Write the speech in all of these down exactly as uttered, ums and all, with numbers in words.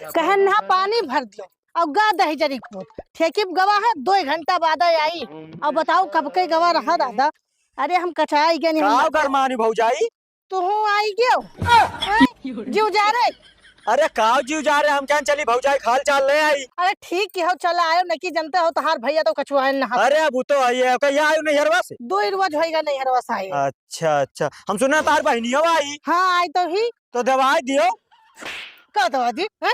कहन ना पानी भर दियो। अउ गा दहिजरी पूत, ठेकी पे गवा है, दो घंटा बाद आई। अउ बताओ कब के गवा रहा दादा। अरे हम कचाई गए नहीं, हम का गरमानी भौजाई? तुहू आई गयो। हैं? जिउ जा रे। अरे का जिउ जा रे, हम कहन चली भौजाई खाल चाल ले आई। अरे ठीक कि हो, चला आयो, न कि जनते हो तोहार भैया तो कछुआए न। अरे अब उ तो आई है, कहिया आयो नैहरवा से? दो रोज होइगा नैहरवा से आई। अच्छा अच्छा, हम सुने तोहार बहिनिया आई। हाँ आई तो ही। तो दवाई दियो। का दवा दी? हैं?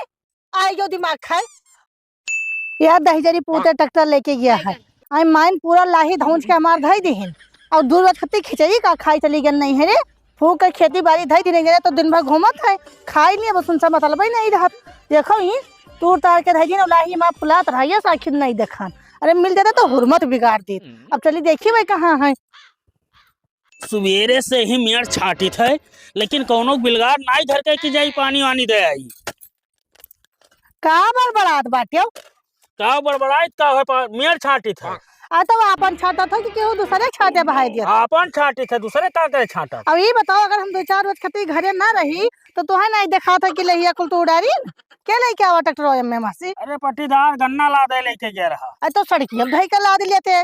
आई गयो दिमाग खाए। यार दहिजरी पूते ट्रैक्टर लेके गया है। आई माइन पूरा लाही धौंच के हमार धई दिहिन। अउ दूर बात खत्ती खिचड़ी का खाई चली गन नहीं है रे। फूक के खेती बाड़ी धई दिहिन रे तो दिन भर घूमत है। खाई नहीं अब उनसे मतलब ही नहीं रहत। देखो ही तूर तार के धई दिहिन अउ लाही माँ फुलात रहिए साखिन नहीं देखान। अरे मिल जाता तो हुरमत बिगाड़ देत। अब चली देखी भाई कहाँ है। सुबेरे से ही मेड़ छाटित है, लेकिन कौनो बिलगार नाई घर के कि जाई पानी वानी दे आई। का बड़बड़ात बाट्यो? का बड़बड़ाइत का है पा-, मेड़ छाटित है। आ तो आपन छाटत हो कि केहू दूसरे छाटे बहाई दिया? आपन छाटित है, दूसरे का करे छाटत? अब ये बताओ, अगर हम दो चार रोज खती घरे ना रही, तो तुहे नाई देखात है कि लहिया कुल तू उड़ारी? के लेके आवा ट्रैक्टर में मासी? अरे पट्टीदार गन्ना लादे लेके गया रहा। अरे तो सड़की अब धई के लाद लेते।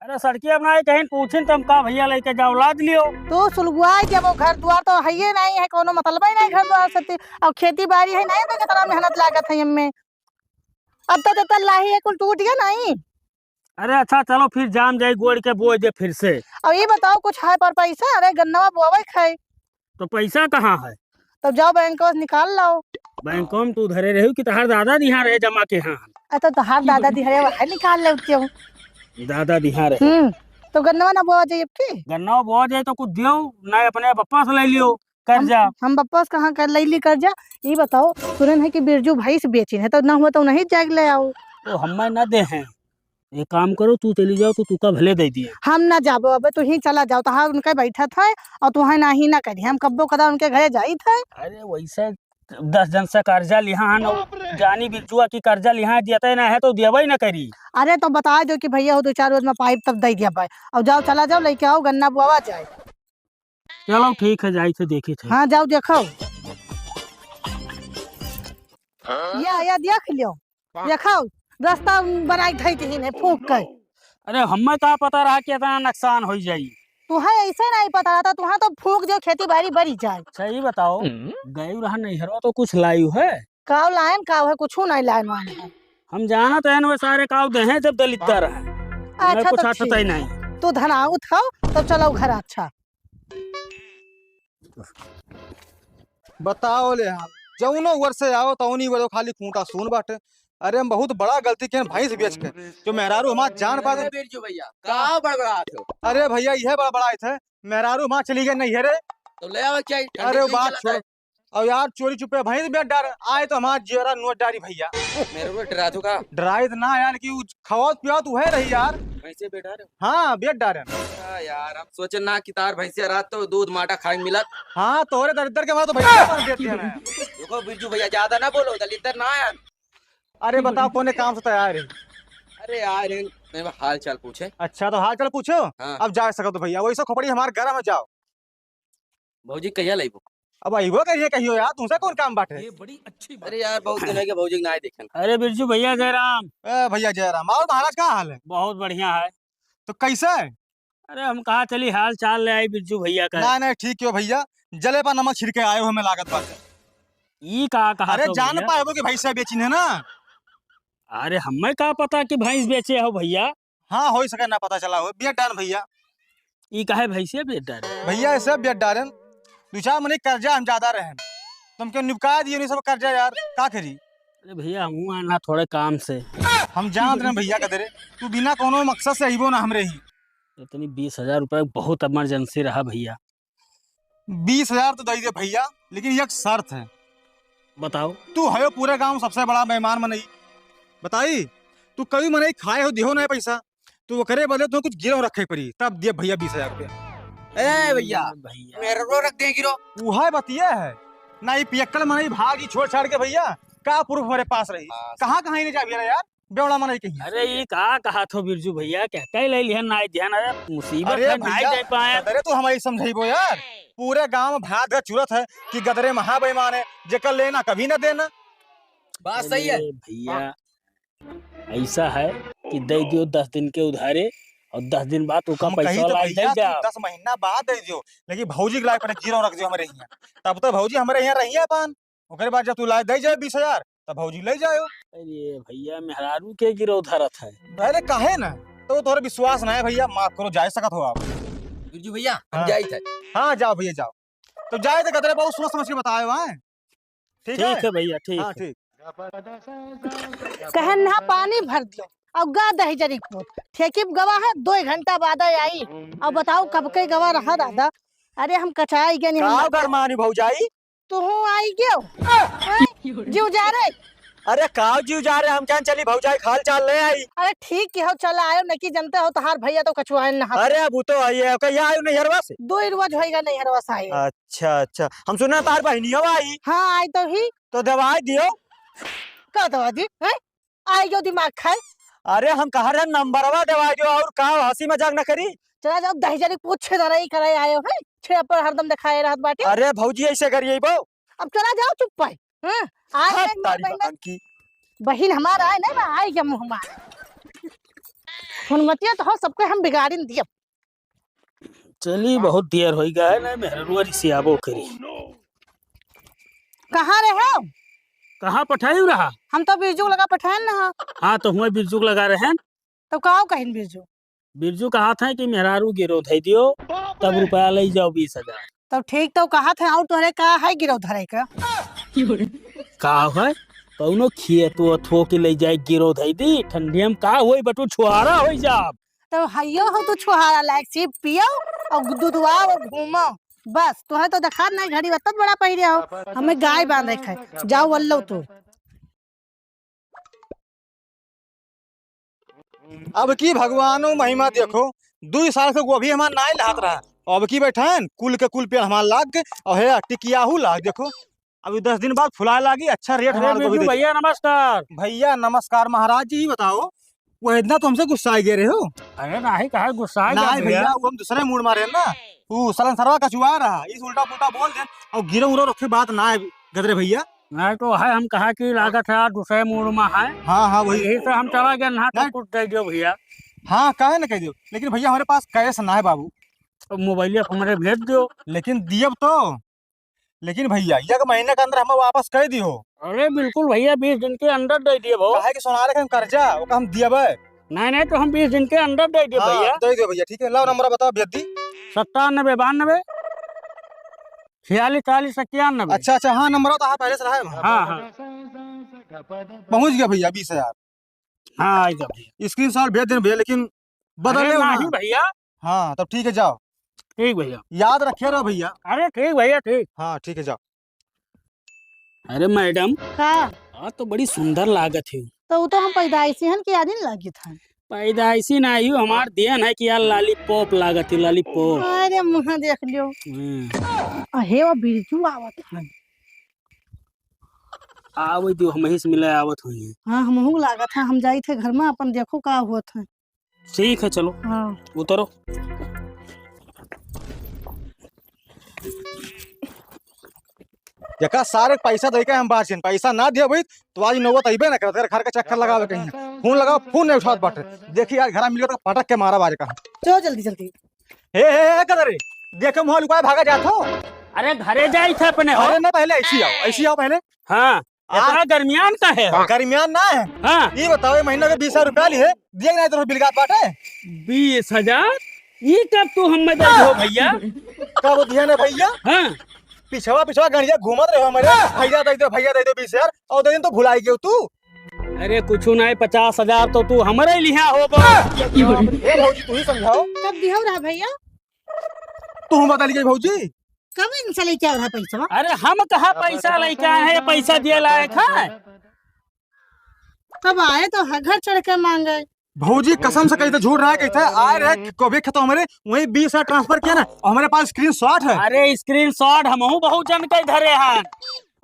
अरे सड़की अब ना कहीं पूछिन त हम का भैया लेके जाओ लाद लियो। तू सुलगुआ जब वो घर द्वार तो हइये नहीं है, कोनो मतलब ही नहीं घर द्वार से। ती-, अब खेती बाड़ी है नहीं तो कितना मेहनत लागत है इनमें। अब तो जब लाही है कुल टूट गया नहीं। अरे अच्छा चलो फिर जाम जाई गोड़ के बोए दे फिर से। अब ये बताओ कुछ है पर पैसा? अरे गन्नवा बोवे खाए। तो पैसा कहाँ है? तो जाओ बैंक से निकाल लाओ। बैंक में तू धरे रहे कि तहार दादा दिहा रहे जमा के? हाँ। अरे तो तहार दादा दिहा रहे, वह निकाल ले क्यों? दादा दिहा रहे। हम्म। तो गन्नवा ना बोआ जाए अब की? गन्नवा बोआ जाए तो कुछ दियो, ना अपने पप्पा से ले लियो कर्जा। हम, हम पप्पा से कहाँ कर ले ली कर्जा? ये बताओ, सुनन है कि बिरजू भैंस बेचिन है, तो ना हुआ तो नहीं जाग ले आओ। तो हमें ना दे हैं। एक काम करो, तू चली जाओ तो तू का भले दे दिए। हम ना जाबो, अबे तू ही चला जाओ, तहार उनके बैठत है और तू है ना ही ना करी। हम कब्बो कदा उनके घरे जाइत है। अरे वैसे दस जन से कर्जा लिहा हन, जानी बिरजुआ की कर्जा लिहा, देते ना है तो देवे ही ना करी। अरे तो बता दो कि भैया हो दो चार रोज में पाइप तब दे दिया भाई, और जाओ चला जाओ लेके आओ गन्ना बुआवा जाए। चलो ठीक है, जाई थे देखी थे। हाँ जाओ देखो। या, या देख लियो। देखो, रास्ता बनाई धई दिहिन है फूंक के। अरे, हमें का पता रहा कि इतना नुकसान होई जाई। तुहे ऐसे नहीं पता रहता, तुहे तो फूंक जो खेती बाड़ी बरी जाए। अच्छा, ये बताओ, हम्म। गयू रहा नैहरवा तो कुछ लायू है? काव लायन, काव है, कुछ नहीं लायन वायन है। हम जानत हैं वे सारे काव देहे जब दलिद्दर है। अच्छा, हमें कुछ तो आता ही ठीक। नहीं। तू धनाउत हो, तो चलो घर। अच्छा। बताओ ले हाल, जौनो ओर से आओ, तौनी ओर खाली खूंटा सून बाटे। अरे, हम बहुत बड़ा गलती किहन भैंस बेच के, जो मेहरारू हमार जान पाए तो। अरे बिरजू भैया, का बड़बड़ात हो? अरे भैया, यह बड़बड़ाइत है, मेहरारू हमार चली गई नैहरे। तो ले आवे क्या? अरे बात छोड़। और यार, चोरी चुपे भैंस बेच डार, आए तो हमार जियरा नोच डारी भैया। मेरे को डरा दूंगा। डराइत ना यार, कि उ खवात पियात उहे रही यार। भैंसे बेच डारे? हाँ, बेच डारे। अच्छा यार, हम सोचे ना कि तार भैंसिया रात तो दूध माटा खाए मिलत। हाँ, तोरे दरिद्र के मारे तो भैंसिया मार देते हैं। देखो बिरजू भैया, ज्यादा ना बोलो, दलिद्दर ना यार। अरे बताओ, कौने काम से तैयार है? अरे यार, इन-, मैं हाल चाल पूछे। अच्छा, तो हाल चाल पूछो? हाँ। अब जा सकत हो भैया, वैसे खोपड़ी हमार गरम है, जाओ। भौजी कहिया लइबो? अब अइबो करिए कहियो यार, तुमसे कौन काम बाटे? ये बड़ी अच्छी बात अरे यार, बहुत दिन हो गए भौजी के ना देखे। अरे बिरजू भैया जयराम। ए भैया जयराम, और महाराज का हाल है? बहुत बढ़िया है। तो कैसे है? अरे हम कहा चली हाल चाल ले आई बिरजू भैया का। ना, ना, ठीक क्यों भैया, जले पर नमक छिड़के आए हो हमें लागत बाटे। ई का कहा अरे तो जान भैया? पाएबो कि भैंसा बेचिन है ना। अरे हमें का पता कि भैंस बेचे हो भैया? हाँ, होई सके ना पता चला हो। बेच डारेन भैया। ई काहे भैंसिया बेच डारे? भैया, ऐसे बेच डारेन, दो चार महीने कर्जा हम ज्यादा रहेन, तुमके निपका दिए नहीं सब कर्जा यार, का करी? अरे भैया, हमहूँ आना थोड़े काम से। हम जानत रहेन भैया का दरे, तू बिना कोनो मकसद से अइबो ना हमरे ही। इतनी बीस हजार रुपये बहुत emergency रहा भैया। बीस हजार तो दे दे भैया, लेकिन एक शर्त है। बताओ। तू हयो पूरे गांव सबसे बड़ा मेहमान मनई। बताई, तू कभी मनई खाए हो, दिहो ना पैसा, तो ओकरे बदले तो कुछ गिरव रखे पड़ी, तब दे भैया बीस हजार रुपया। ए भैया, भैया। मेरे को रख दे गिरो। उहे बतिया है ना, ई पियक्कड़ मनई भागी छोड़ छाड़ के भैया, का proof हमारे पास रही? हाँ, कहाँ कहाँ इन्हें जा भैया यार? बेवड़ा मनई कहीं। अरे, ई का कहत हो बिरजू भैया, कह, कह ले लिहन, नाई दिहन, अरे, मुसीबत अरे है, नाई भैया, दे पाए। अरे, तू हमारी समझाइबो यार, पूरे गांव में भात का चूरत है कि गदरे महा बेईमान है, जेकर लेना कभी ना देना। हाँ, सही है। अरे भइया, ऐसा है कि दे दियो दस दिन के उधारे और दस दिन बाद ओका हम कही पैसा तो लाइ भइया, दे तू जा। दस महीना बाद दे दियो, लेकिन भौजी के लाइ पहले गिरव रख दियो हमरे हियाँ। तब तो भौजी हमरे हियाँ रहिया अपन। ओकरे बाद जब तू लाइ दे जाए बीस हजार, तब भौजी ले जायो। अरे भइया, मेहरारू के गिरव धरत है। अरे काहे ना, तो तोहरे विश्वास ना है भइया, माफ करो, जाए सकत हो आप। बिरजू भइया, हम हाँ। जाइत है। हाँ, जाओ भइया, जाओ। तो जाए तो गदरे बाबू सोच समझ के बताए वहाँ। ठीक है? ठीक है भइया, ठीक हाँ, है। ठीक। कहन ना पानी भर दियो, अब गा दही जरी पूत। ठेकी पे गवा है, दो घंटा बाद आई। अब बताओ कब के गवा रहा दादा। अरे हम कचाई गए नहीं का हम। गरमानी भौजाई? तू आई गयो? हैं? जीव जा रे। अरे का जीव जा रे, हम जान चली भौजाई खाल चाल ले आई। अरे ठीक के हो, चला आयो, नहीं जनते हो, तोहार भइया तो कछुआइन ना। अरे अब वो तो आई है, कहिया आयो नैहरवा से? दो ही रोज होइगा नैहरवा से आए। अच्छा, अच्छा। हम सुना तार बहिनिया आई। हाँ, आई तो ही। तो दवाई दियो। का दवा दी? हैं? आई गयो दिमाग खाए। अरे हम कहा रहे नंबरवा दवाई दियो और का हँसी मजाक न करी। चला जाओ दही जरी पूत छेदरा ही कराए आए हो, हैं? छेड़ा पर हरदम दिखाए रहत बाटे। अरे भौजी ऐसे करिए बो। अब चला जाओ चुप पाए। हाँ? आज हट एक तारी बहिन बहन की। बहिन हमारा है ना, आई गया मुँह मार। हुनमतिया तो हो, सबके हम बिगाड़िन दियब। चली, बहुत देर होई गया है ना, मेहररुआ रिसियाबो करी। कहाँ रहे हो? कहाँ पठाई रहा? हम तो बिरजू लगा पठाएन ना। हाँ, तो हुए बिरजू लगा रहे हैं। तो काव कहिन बिरजू? बिरजू कहा था कि मेहरारू गिरो धई दियो, तब रुपया ले जाओ बीस हजार। तब ठीक तो कहा था, और तोहरे का है गिरो धरे का? का है? कौनो खेत ओत हो के ले जाए गिरो धई दी, ठंडिया में का होई बटू, छुहारा होई जाब। तो हइयो हो तू छुहारा लायक, सिर्फ पियो और दुधवा और घूमो, बस। तोहे तो देखात नहीं, घड़ी बत्तत बड़ा पहिरे हो, हमें गाय बांधे खाए। जाओ वल्लो तू। अब की भगवानो महिमा देखो, दुई साल से गोभी हमार नाई लहात रहा, अब की बैठन कुल के कुल पेड़ हमार लाग के, और हे टिकियाहू लाग देखो, अभी दस दिन बाद फुलाए लागी, अच्छा रेट अरे हमार गोभी बिरजू दे। भैया नमस्कार। भैया नमस्कार। महाराज जी, ये बताओ, वो इतना तो हमसे गुस्सा आ गए रहे हो? अरे नाही, कहा गुस्सा आ गया नहीं भैया? भैया, वो हम दूसरे मूड मारे ना, वो सलनसरवा कचुआ रहा, इस उल्टा पुल्टा बोल दे और गिरो उरो रखे बात ना है गदरे भैया। नहीं तो है, हम कहा कि लागत है यार दूसरे मूड में है। हाँ, हाँ, वही। यही से हम चला गया ना, तो नहीं। कुछ दे दियो भैया। हाँ, काहे ना कह दियो, लेकिन भैया हमारे पास कैश ना है बाबू। तो मोबाइल पर हमारे भेज दियो। लेकिन दियब तो, लेकिन भैया, एक महीना के अंदर हमें वापस कर दियो। अरे बिल्कुल भैया, बीस दिन के अंदर दे दिए भाव। काहे कि सोनारे के हम कर्जा, ओका हम दियबे। नहीं, नहीं, तो हम बीस दिन के अंदर दे दिए हाँ, भैया। दे दियो भैया, ठीक है, लाओ नंबर बताओ भैया दी। सत्तानबे बानबे छियालीस चालीस इक्यानबे। अच्छा, अच्छा, हाँ, नंबर तो हाँ, पहले से रहा है। हाँ, हाँ। पहुँच गया भैया, बीस हजार। हाँ, आई जा भैया। Screenshot भेज देन भैया, लेकिन बदले अरे हो ना। नहीं भैया। हाँ, तब ठीक है, जाओ। ठीक भैया। याद रखे रहो भैया। अरे ठीक भैया, ठीक। हाँ, ठीक है, जाओ। अरे मैडम, का? आप तो बड़ी सुंदर लागत है। तो वो तो हम पैदाइशी हन कि आदिन लागित हन। पैदाइशी नाही हो, हमार देन है कि यार lollipop लागत है, lollipop। अरे मुँह देख लियो। हम्म। अहे वो बिरजू आवत हन। आवै दियो, हमही से मिले आवत होइहैं। हाँ, हमहू लागत है, हम जाइत है घर में, अपन देखो का होत है। ठीक है, चलो। हाँ। उतरो। जेका सारे पैसा देके हम बात छीन, पैसा ना दिया भाई, तो आज नौबत अइबे ना करत, घर के चक्कर लगावे कहीं। फोन लगाओ, फोन नहीं उठावत बाटे। देखी यार, घर में मिले तो पटक के मारा बाज का। चलो जल्दी, जल्दी। हे, हे, हे, कदरे, देखे मुँह लुकाए भागा जात हो। अरे घरे जाई थे अपने हो। अरे ना, पहले ऐसी आओ, ऐसी आओ पहले। हाँ, आ। इतना गर्मियान का है? गर्मियान ना है। हाँ। ये बताओ, ये महीना के बीस हजार रुपया ली है, दिए नहीं तो बिलगात बाटे। बीस हजार? ये कब तू हमें दे दो भैया? कब दिया ना भैया? हाँ। पिछवा, पिछवा गड़िया घूमत रहो हमारे, भैया दे दो, भैया दे दो बीस हजार, और दो दिन तो भुलाई गयो तू। अरे कुछ नहीं, पचास हजार तो तू हमारे लिहा हो बा। ए भौजी, तू ही समझाओ। कब दिहो रहा भैया? तू बता ली भौजी। कब इनसे लेके आ रहा पैसा? अरे हम कहाँ पैसा लेके आए हैं, पैसा दिए लायक है? कब आए तो ह-, घर चढ़ के मांगे। भौजी कसम से कही थे, झूठ रहा कही थे, आए रहे कभी खेतों हमारे, वहीं बीस हजार transfer किया ना, और हमारे पास screenshot है। अरे screenshot हमहू बहुत जन के धरे हैं,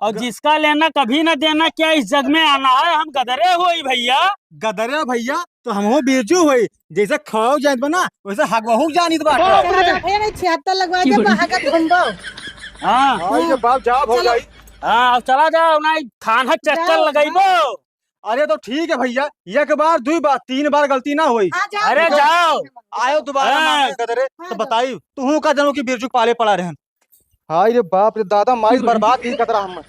और ग- जिसका लेना कभी ना देना, क्या इस जग में आना है, हम गदरे होई भैया। गदरे भैया, तो हमहू बिरजू होई, जैसे खाओ जानित बा ना, वैसे हगवहू जानित बाटे। चला जा भैया, नहीं छिहत्तर लगवा दे, बा हगत घूमबो। हाँ। हाँ, ये बाप जा चलो। भौजाई। हाँ, अब चला जाओ, नाहीं थाना चक्कर जाओ, लगइबो। जाओ। अरे तो ठीक है भइया, एक बार, दुइ बार, तीन बार गलती ना होई। हाँ, जाओ, अरे जाओ। जाओ। आयो दोबारा हाँ। मांगे कदरे, हाँ, तो जाओ। बताई, तू का जनू की बिरजू पाले पड़ा रहन। हाय रे बाप रे, दादा माई बर्बाद ही कतरा हम।